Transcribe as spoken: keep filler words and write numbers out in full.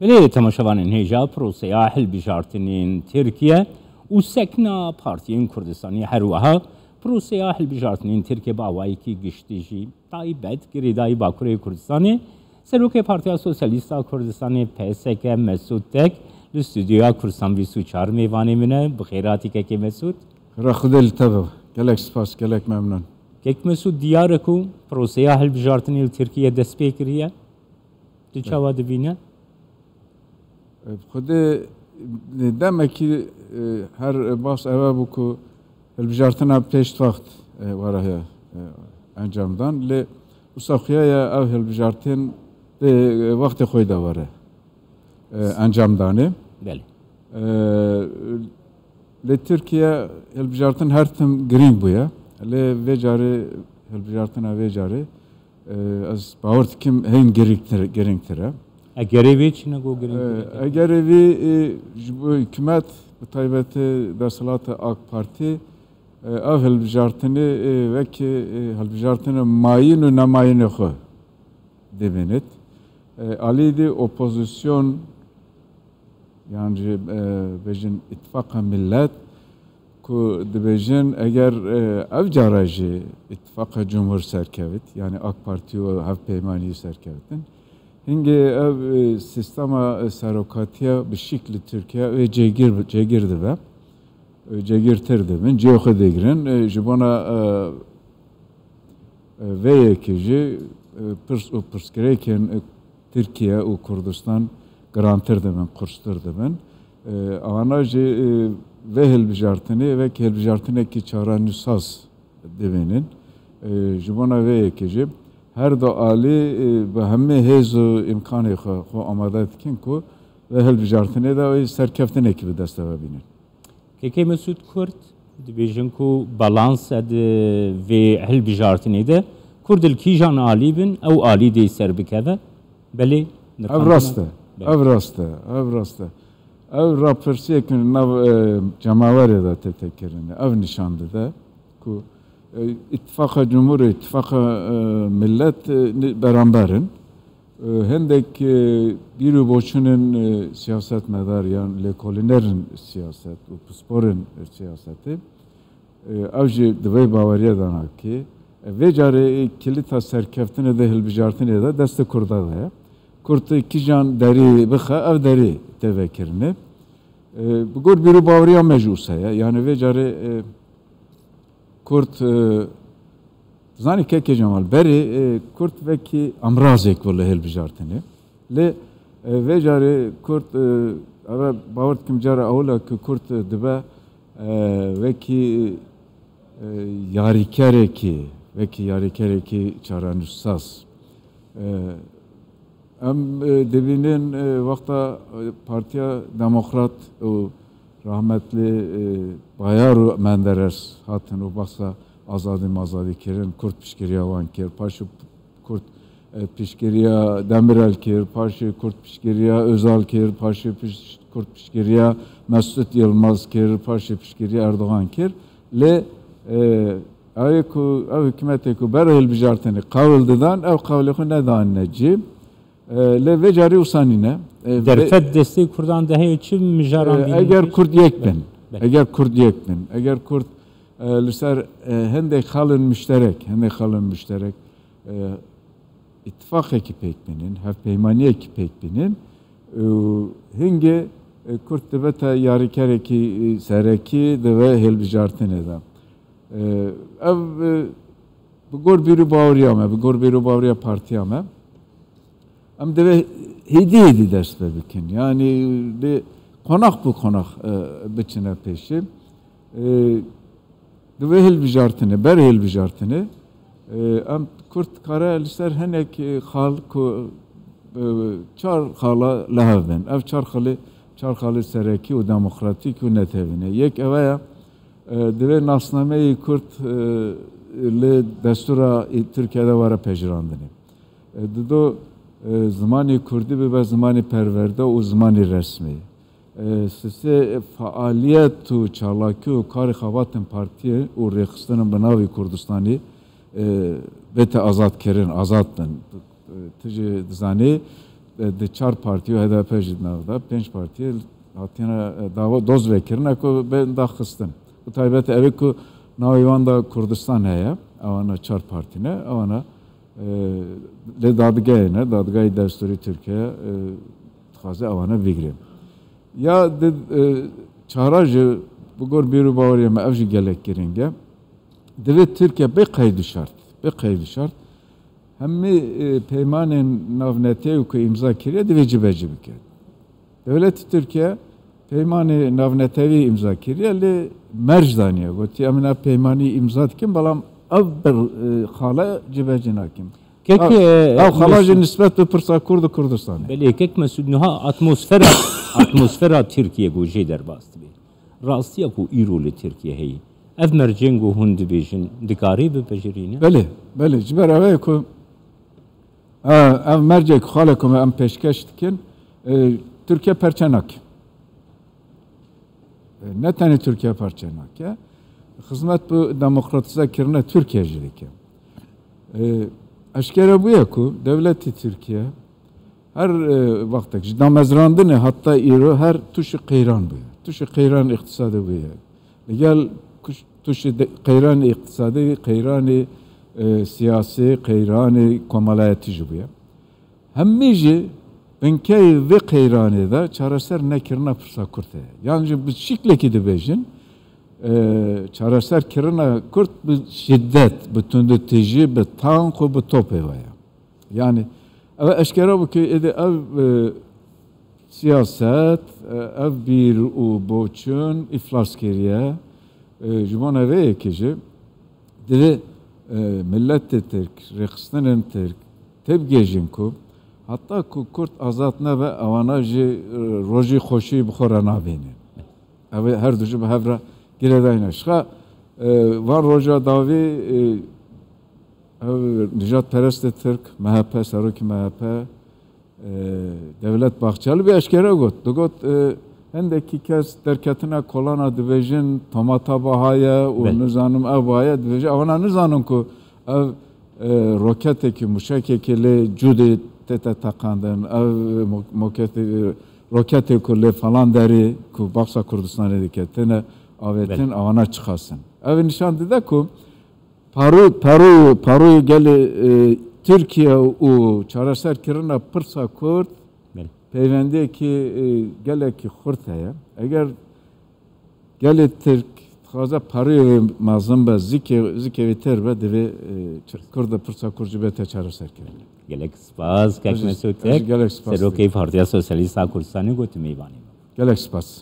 Belê temaşevanên hêja proseya hilbijartinên Tirkiye û sekna partiyên Kurdistanê her wiha proseya hilbijartinên Tirkiye bi awayekî giştî jî taybet girêdayî Bakurê Kurdistanê. Serokê Partiya Sosyalîst a Kurdistanê P S K Mesûd Tek li stûdyoya Kurdistan bîst û çar mêvanê min e. Bi xêr hatî kekê Mesûd. Xêra Xwedê li te be. Gelek spas, gelek memnun. Kek Mesûd, diyar e ku proseya hilbijartinê li Tirkiye dest pê kiriye. Tu çawa dibîne? Xwedê demekî, e, her bas ev e bû ku hilbijartina pêştvaxt, e, were heye, e, encam dan. Lê wisa xuya ye ev hilbijartin dê, e, wextê xwe de were, e, encam danê. Belê. E, li Tirkiye hilbijartin her tim girîng bûye. Lê vê carê hilbijartina vê carê, e, ez bawer dikim hên girîngtir, girîngtir e. E, gerê vê çi ne ku girîngtir e? E, gerê vî, e, ji bo hikûmet, bi taybetî desthilata AK Partî, e, ev hilbijartinê, e, wekî, e, hilbijartinê mayîn û nemayînê xwe dibînit. E, alî dî opozîsyon, yan jî, e, bêjin îtifaqa millet, ku dibêjin eger, e, ev cara jî îtifaqa cumhur serkevit, yanî AK Partî û hevpeymanî serkevitin, hingê ev, e, sîstema, e, serokatiya bi şîk li Tirkiye wê cêgir, cêgir dibe. E, cêgirtir dibin, cihê xwe digirin. E, ji bona, e, e, vê yekê jî, e, pirs û pirsgirêkên, e, Tirkiye û Kurdistan girantir dibin, qurstir dibin. E, ana jî, e, vê hilbijartinê wek hilbijartinekî çarenûsaz dibînin. E, ji bona vê yekê jî her du alî, e, bi hemî hêz û îmkanê xwe, xwe amade dikin ku vê hilbijartinê de wê serkeftinekî bi dest ve bînin. Kekê Mesûd, Kurd dibêjin ku balans e di vê hilbijartinê de Kurd li kîjan alî bin, ew alî dê ser bikeve. Belê, ev rast e. Belê. Ev rast e. Ev rast e. Ev rapirsiyek nav, e, cemawerê de tête kirin. Ev nîşan dide ku, e, îtifaqa cumhur û îtifaqa, e, millet, e, ni-, beramber in. E, hindek, e, bîr û boçûnên, e, siyasetmedar yan lêkolînerên siyaset û pisporên siyasetê, e, ew jî di vê baweriya de nake. E, vê carê, e, kilîta serkeftinê de hilbijartinê de destê Kurda de ye. Kurd kîjan derî bixe, ev derî tê vekirinê. E, bi gor bîr û baweriya me jî wisa ye. Yanî vê carê, e, Kurd, e, zanî kekê Cemal, berê, e, Kurd wekî amrazek bû li hilbijartinê. Lê, e, vê carê Kurd, e, eve bawer dikim cara ewil e ku Kurd, e, dibe, e, wekî, e, yarîkerekî, wekî yarîkerekî çarenûsaz. E, Em, e, dibînin, e, wexta, e, Partiya Demokrat û rahmetli, e, Bayar û Menderes hatin û behsa azadî mazadî kirin, Kurd piştgiriya wan kir, paşê Kurd, e, piştgiriya Demirel kir, paşê Kurd piştgiriya Özal kir, paşê piş-, Kurd piştgiriya Mesut Yilmaz kir, paşê piştgiriya Erdogan kir. Lê, e, ew ê ku, ev hikûmetê ku ber hilbijartinê qewil didan, ew qewlê xwe nedanine cî. E, lê vê carî wisa nîne. E, vê- Derfet destê Kurdan de heye çi mijaran E, bînin? Eger Kurd yek bin, Belê. Eger Kurd yek bin, eger Kurd, e, li ser, e, hindek xalên muşterek, hindek xalên muşterek, e, îtifaqekî pêk bînin, hevpeymaniyekî pêk bînin, û hingê, e, Kurd dibe te yarîkerekî, e, serekî di vê hilbijartinê de. E, ev, e, bi gor bîr û baweriya me, bi gor bîr û baweriya partiya me, em divê hêdî hêdî dest pê bikin. Yanî bi qonax bi qonax, e, biçine pêşî. E, Di vê hilbijartinê, ber hilbijartinê, e, em Kurd kare li ser hinek, e, xal ku, e, çar xala li hev bin. Ev çar xalê, çar xalê serekî û demokratîk û netewî ne. Yek ev e, e, divê nasnameyê Kurd, e, li destûra Tirkiye de were pejirandinê. E, dido, e, zimanê Kurdî bibe zimanê perwerde û zimanê resmî. E, sisê faaliyet û çalakî û karê xebatên partiyê û rêxistinên bi navê Kurdistanê, e, bête azadkirin, azad bin. E, tu jî dizanî, e, di çar partî û H D P jî di nav de, pênc partî hatine, e, dava doz vekirine ku bên daxistin. Bi taybet ev ê ku navê wan de Kurdistan heye, ewana çar partî ne, ewana, e, lê dadgehê ne, dadgehê destûrî Tirkiye, e, dixwaze ewana bigire. Ya di, e, çara jî bi gor bîr û baweriyê me ev jî gelek giring e. Divê Tirkiye bê qeyd û şert, bê qeyd û şert, hemî, e, peymanên navnetewî ku îmza kiriye divê cibecî bike. Dewletê Tirkiye peymanê navnetewî îmza kiriye, lê merc daniye. Gotiye, em ê peymanî îmza dikin, belam ev bir, e, xale cibecî nakin. Kek, Ev, e, ev xala jî Mesûd, nisbet bi pirsa Kurd û Kurdistanê. Belê, kek Mesûd, niha atmosfera, atmosfera Tirkiye ku jê derbas dibe. Rastiya ku îro li Tirkiye heye. Ev mercên ku hûn dibêjin, dikarî bipejirîne? Belê, belê. Ji ber ev ê ku, e, ev mercek xale ku me em pêşkeş dikin, e, Tirkiye perçe nake. E, ne tenê Tirkiye perçe nake, xizmet bi demokratîze kirine Tirkiye jî dike. E, eşkere bûye ku dewletê Tirkiye her, e, wextek ji damezrandinê heta îro her tûşî qeyran bûye. Tûşî qeyran îqtisadê bûye. Li gel kuş-, tûşî de-, qeyranê îqtisadê, qeyranê, e, siyasî, qeyranê komelayetî jî bûye. Hemî jî binkeyê vê qeyranê de çareser nekirina pirsa Kurd heye. Yan jî bi şiklekî dibêjin, e, çareserkirina Kurd bi şiddet, bi tundûtîjî, bi tank û bi topê ve ye. Yanî ew eşkera bû ku êdî ev, e, siyaset, e, ev bîr û boçûn îflas kiriye. E, ji bona vê yekê jî divê, e, miletê Tirk, rêxistinên Tirk têbigihêjin ku heta ku Kurd azad nebe, ewana jî, e, rojî xweşî bi xwe re nabînin. Ew ê her du jî bi hev re girêdayî ne. Ji xwe, e, van roja dawî, e, ev nijadperestê Tirk, M H P, serokê M H P, e, Devlet Bahçeli vê eşkere got. Digot, e, hindekî kes derketine kolana dibêjin tomata baha ye û Belê. nizanim ev baha ye, dibêje, ewana nizanin ku ev, e, roketekî, muşekekî lê cûdê tête teqandin, ev mo-, moketê, roketê ku lê falan derê ku baxsa Kurdistanê dike, têne avêtin, Belê. ewana çiqas in. Ev nîşan dide ku paro-, paro-, paroyê gelê, e, Tirkiye û çareserkirina pirsa Kurd Belê. peywendiyekî, e, gelekî xurt heye. Eger gelê Tirk dixwaze pariyê wê mezin be, zikê, zikê wê têr be, divê, e, ç-, Kurd, pirsa Kurd jî bête çareserkirin. Gelek spas, kek Ez jî, Mesûd ez jî Tek. gelek spas Serokê dikim. Partiya Sosyalîst a Kurdistanê got tu mêvanê me. Gelek spas.